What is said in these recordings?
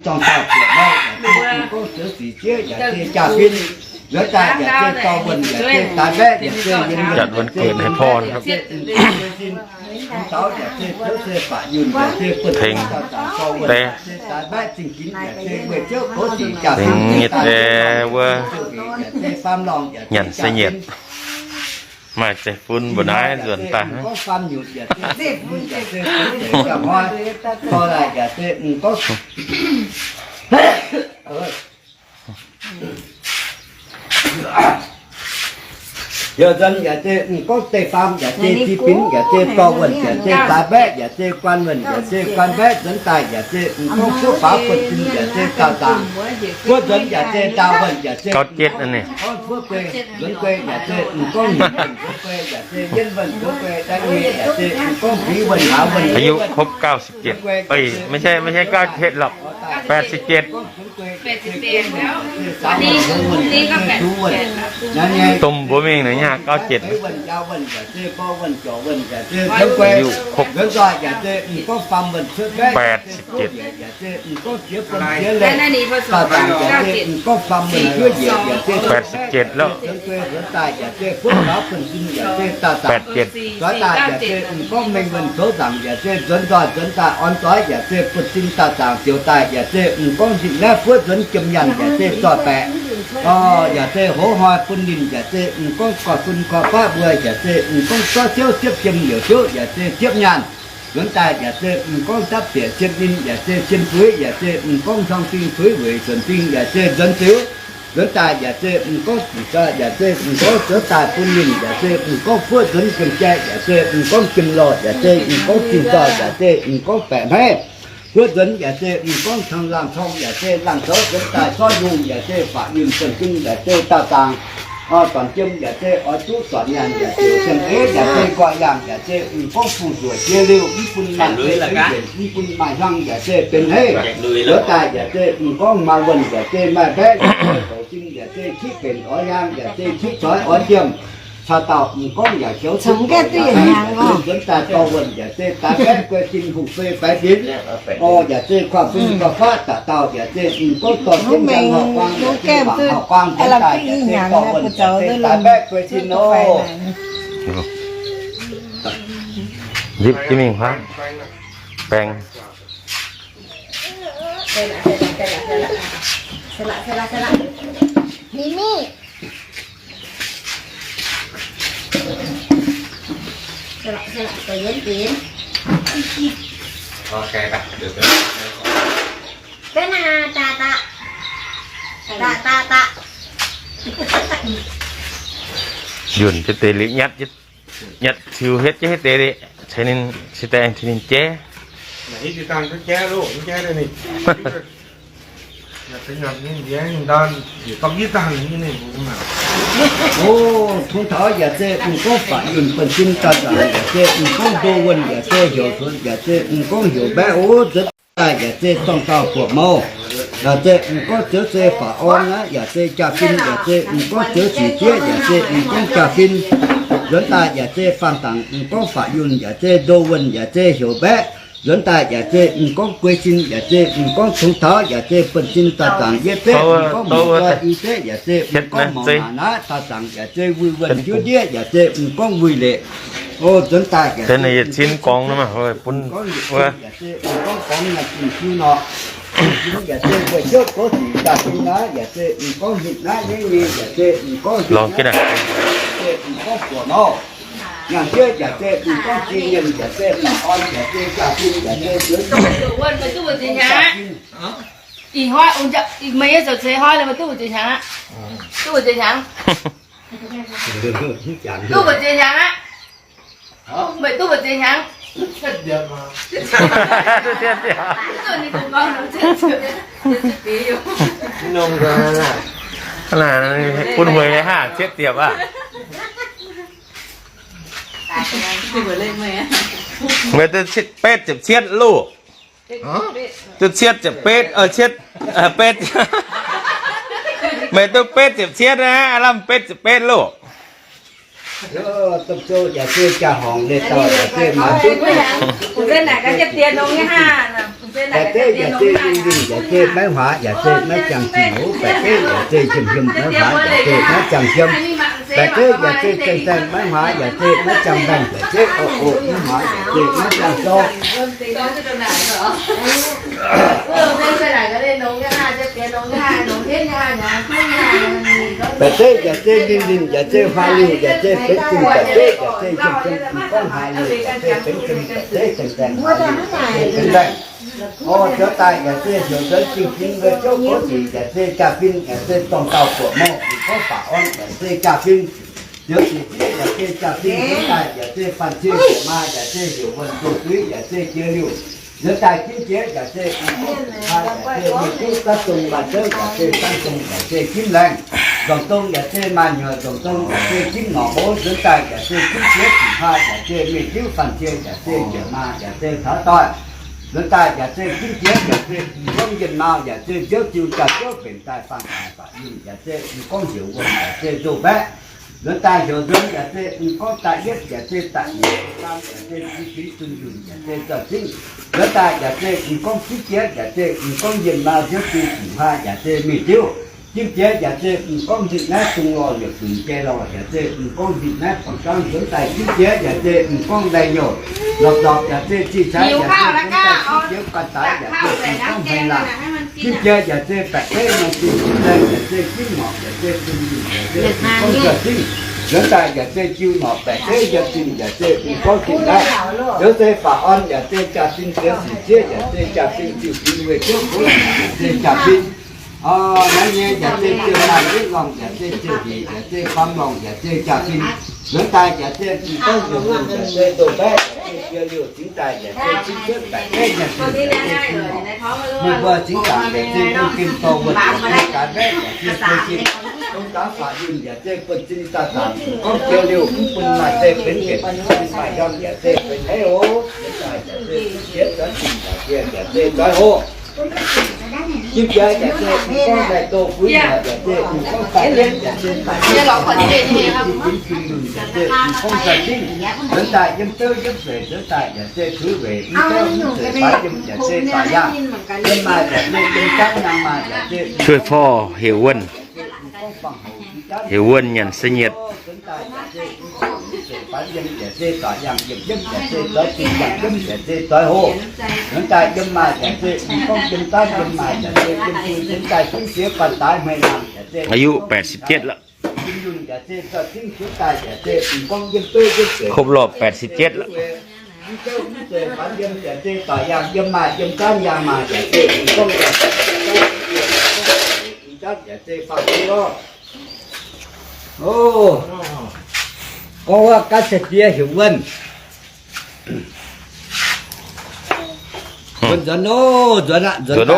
Zorng dauh buoqc mouh yaac se m'nqorngv ziouv sic jieqv yaac se jaa-fin. Nzuonx daaih yaac se dorh wuonh yaac se daaih mbaeqv yaac se yiem wuonh yaac se m'nqorngv sin, m'daux yaac se ziouv se baac yunh yaac se buonv-sin dauh zaangc dorh wuonh yaac se daaih mbaeqv zingh ginx yaac se weih ziouv goux sic jaa-fin nyei daaih wuov, yaac se faam lorngh yaac se nyanc se nyietc. Maaih zeiv-fun mbuo naaiv nzuonx daaih. M'nqorngv faam nyutc yaac se, yaac se, yaac se m'nqorngv Yaac nzuonx yaac se m'nqorngv deic-faam yaac se zipin yaac se dorh wuonh yaac se daaih mbaeqv yaac se guan wuonh yaac se guan mbaeqv nzuonx daaih yaac se m'nqorngv fuoqv faaux buonv-sin yaac se daauh zaangc. Fuoqv nzuonx yaac se daauh wuonh yaac se m'nqorngv fuoqv guei nzuonx guei yaac se m'nqorngv nyic wuonh nzuonx guei yaac se yienv wuonh nzuonx guei daaih nyei yaac se m'nqorngv fingx wuonh haaix wuonh อายุครบเก้าสิบเจ็ด เอ้ย ไม่ใช่ ไม่ใช่ เก้าเจ็ด หรอก แปดสิบเจ็ด domh mbuo mingh naaic ห้าเก้าเจ็ด อายุครบ แปดสิบเจ็ด แปดสิบเจ็ด แล้ว แปดเจ็ด Zuonx daaih yaac se m'nqorngv mengh wuonh zoux zaangc yaac se nzuonx nzoih nzuonx daaih orn doix yaac se buonv-sin dauh zaangc ziouc daaih yaac se m'nqorngv nzipc naaiv fuoqv nzuonx jiem nyaanh yaac se zorh baeqc, o, yaac se hoz hnoi bun ninh yaac se m'nqorngv gorx-fun gorx-faqv mbuo yaac se m'nqorngv zorqv siouv siepv jiem liouc siouv yaac se siepv nyaanh. Nzuonx daaih yaac se m'nqorngv dapv bieqc sien ninh yaac se sien fuix yaac se m'nqorngv hnong ding fuix weic nzuonx ding yaac se nzuonx ziux. Nzuonx daaih yaac se m'nqorngv ziqc zoih yaac se m'nqorngv zoux daaih bun ninh yaac se m'nqorngv fuoqv nzuonx jiem jai yaac se m'nqorngv jiem lorh yaac se m'nqorngv jiem zoih yaac se m'nqorngv baeqc hmeiv. Fuoqv nzuonx yaac se m'nqorngv tang laangh torng yaac se laangh zoux nzuonx daaih zorqv yungh yaac se faatv yunh buonv-sin yaac se daauh zaangc, o, dorn jiem yaac se oix duqv dorn nyaanh yaac ziouc siang-eiv yaac se nqoi yaangh yaac se m'nqorngv fungc zuoqc jiex liuh mv bun maaih hei mv benx mv bun maaih hlang yaac se benx hei. Nzuonx daaih yaac se m'nqorngv maaih wuonh yaac se maaih mbaeqv yaac se zoux sin yaac se qiqv benx oix hiaang yaac se qiqv zoix oix jiem. Caux dauh m'nqorngv yaac joux cingx gorx yaac se nzuonx daaih dorh wuonh yaac se daaih mbaeqv guei sin hungh fei faix dinx, o, yaac se kuaah fun kuaah-faqv daaih dauh yaac se m'nqorngv dorh jienv njang hauv-guaang yaac se mangc hauv-guaang nzuonx daaih yaac se dorh wuonh yaac se daaih mbaeqv guei sin oc. Nzipc jienv mingh hnangv. Baeng. Yunh jienv deix liuz nyatv, nyatv tiux hietv jienv hietv deix liuz, ceix ninh, ceix daaih ceix ninh jaiv. O, tongx taux yaac se m'nqorngv faatv yunh buonv-sin dauh zaangc yaac se m'nqorngv ndo wuonh yaac se heuc cuotv yaac se m'nqorngv heuc mbaeqv o, nzuonx daaih yaac se zorng dauh buoqc mouh, yaac se m'nqorngv ziouv se faatv orn aqv, yaac se jaa-fin yaac se m'nqorngv ziouv sic jieqv yaac se m'nqorngv jaa-fin. Nzuonx daaih yaac se faanh dangc m'nqorngv faatv yunh yaac se ndo wuonh yaac se heuc mbaeqv. Nzuonx daaih yaac se m'nqorngv guei sin yaac se m'nqorngv tongx taux yaac se buonv-sin dauh zaangc yietv zeqv, m'nqorngv mouc nzoih i zeqv yaac se m'nqorngv mouc maac naaiv dauh zaangc yaac se wuih wuonh hiuv ndiev yaac se m'nqorngv wuih leqc. O, nzuonx daaih yaac se m'nqorngv yietc zinh gorngv nor, m'nqorngv yietc zinh yaac se m'nqorngv gorngv naaiv zinh hiuv nor. Yaac se mbuo ciouv gox sic jaa-fin naaiv yaac se m'nqorngv hitv naaiv nyei nyei yaac se m'nqorngv hitv naaiv yaac se m'nqorngv buoc nor. Nyaanh jieqv yaac se m'nqorngv jiex nyiemc yaac se m'nqorngv orn yaac se jaa-fin yaac se zuonx jaa-fin. Ih hnoi, meih nyei zoux ceix hnoi, meih duqv mbu'ziex hnyangx aqv? Duqv mbu'ziex hnyangx? Duqv mbu'ziex hnyangx aqv? Meih duqv mbu'ziex hnyangx? Bun hueix haav cietv diepc aqv. Meih duqv cietv betv ziepc cietv loh. Duqv cietv ziepc betv, cietv, betv. Meih duqv betv ziepc cietv aqv, lamh betv ziepc betv loh. Domh zouv yaac se jaa-horngc leiz dauh yaac se maaih duqv. Baeqc zeiv yaac zeiv ninh ninh yaac zeiv maiv huaax yaac zeiv maiv ziangh zinh hoz. Baeqc zeiv yaac zeiv jiem jiem maiv huaax yaac zeiv maiv ziangh jiem. Baeqc zeiv yaac zeiv gaengh gaengh maiv huaax yaac zeiv maiv ziangh mbaengh. Baeqc zeiv oc oc maiv huaax yaac zeiv maiv ziangh sou. Baeqc zeiv yaac zeiv ninh ninh yaac zeiv huaax liuh yaac zeiv benx zinh. Baeqc zeiv yaac zeiv jiem jiem m'gorngv huaax liuh yaac zeiv benx zinh. Baeqc zeiv gaengh gaengh huaax liuh yaac zeiv benx mbaengh. Orv, nzuonx daaih yaac zeiv heuc nzuonx zingh fingx wuov jouv gouv sic yaac zeiv jaa-fin yaac zeiv zorng dauh buoqc mouh m'gorngv faaux orn yaac zeiv jaa-fin. Nzuonx sic zieqv yaac zeiv jaa-fin. Nzuonx daaih yaac zeiv faanh cing heuc maa yaac zeiv heuc wuonh doz-duiv yaac zeiv jiex liuh. Nzuonx daaih jimv jiex yaac zeiv m'gorngv haa yaac zeiv mingh juv daav zong maaih zouv yaac zeiv daav zong yaac zeiv jimv laengh. Nzongc zong yaac zeiv maaih nyuoqc nzongc zong yaac zeiv jimv ngorc mouv. Nzuonx daaih yaac zeiv jimv jiex bingc haa yaac zeiv mingh juv faanh cing yaac zeiv njiec maa yaac zeiv taux doic. Nzuonx daaih yaac zeiv jimv jiex yaac zeiv m'gorngv njien-maauh yaac zeiv nziouv ziuh jaa-ziouv mbenc daaih faanh daaih faaux yinh yaac zeiv m'gorngv heuc wuonh yaac zeiv nzou-mbaeqv. Nzuonx daaih heuc nzuonx yaac zeiv m'gorngv daaih yietv yaac zeiv daaih nyiec daaih faam yaac zeiv zinh fingx zunh yunh yaac zeiv zauh zingv. Nzuonx daaih yaac zeiv m'gorngv jimv jiex yaac zeiv m'gorngv njien-maauh nziouv ziuh bingc haa yaac zeiv mingh diuv. Jimv jiex yaac zeiv m'gorngv nzinh naaiv zung lorh yietc dunc jai lorh yaac zeiv m'gorngv nzinh naaiv buangh jangv. Nzuonx daaih jimv jiex yaac zeiv m'gorngv ndaih nyouc lorpc lorpc yaac zeiv zinh cai yaac zeiv nzuonx daaih jimv jiex ganh daaix yaac zeiv m'gorngv hmei laangh. Jimv jiex yaac zeiv baeqc zeiv norm zinh jimv laengh yaac zeiv jimv ngorc yaac zeiv zinh yaac zeiv m'gorngv nzuonx zingv. Nzuonx daaih yaac zeiv jiu norqc baeqc zeiv yiem zinh yaac zeiv m'gorngv zinh naaiv. Liuz zeiv faaux orn yaac zeiv jaa-fin, liuz sic zieqv yaac zeiv jaa-fin, ziu fingx weih jiouv gox yaac zeiv jaa-fin. Naaiv nyei yaac zeiv ziu maaih yietv lorngh yaac zeiv ziu hec yaac zeiv faam lorngh yaac zeiv jaa-fin. Nzuonx daaih yaac zeiv m'gorngv nzou-mbaeqv yaac zeiv nzou-mbaeqv yaac zeiv jiex liuh zingx daaih yaac zeiv zingx cuotv baeqc zeiv yaac zeiv yaac zeiv zingx lorqc. Mienh mbuo zingx zaangc yaac zeiv bun gem dorh wuonh yaac zeiv gaax mbaeqv yaac zeiv zeiv zingx. Dongh gaax faaux yunh yaac zeiv bun zinh daaih zaangc m'gorngv jiex liuh mv bun maaih zeiv benx mbienc, mv bun maaih njormh yaac zeiv benx haiv oc. Nzuonx daaih yaac zeiv zingx jiex zoix zinh yaac zeiv, yaac zeiv zoix hoh. Jimv jiex yaac zeiv m'gorngv ndaih doh guiv yaac zeiv m'gorngv daaih yietv yaac zeiv daaih yietv, jimv jiex jimv jiex yunh yaac zeiv m'gorngv daaih zingv. Nzuonx daaih yiem beuv yiem zeic nzuonx daaih yaac zeiv tuix weic mv beuv mv zeic faix yiem yaac zeiv daaih yaangh. Yiem maaih yaac zeiv yiem jaanv yaangh maaih yaac zeiv cuei forv heuc wuonh. Heuc wuonh nyanc se nyietc. Aยุ แปดสิบเจ็ด แล้ว ครบรอบ แปดสิบเจ็ด แล้ว Gorngv wuov gaav se diev heuc wuonh. Wuonh nzuonx oc, nzuonx aqv, nzuonx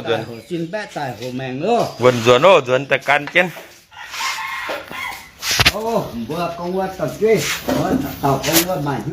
daaih hoc sin mbaeqv daaih hoc maengc oc. Wuonh nzuonx oc, nzuonx daaih gan jienv. Mbuo gorngv wuov dauh jueiv, dauh gorngv wuov maaih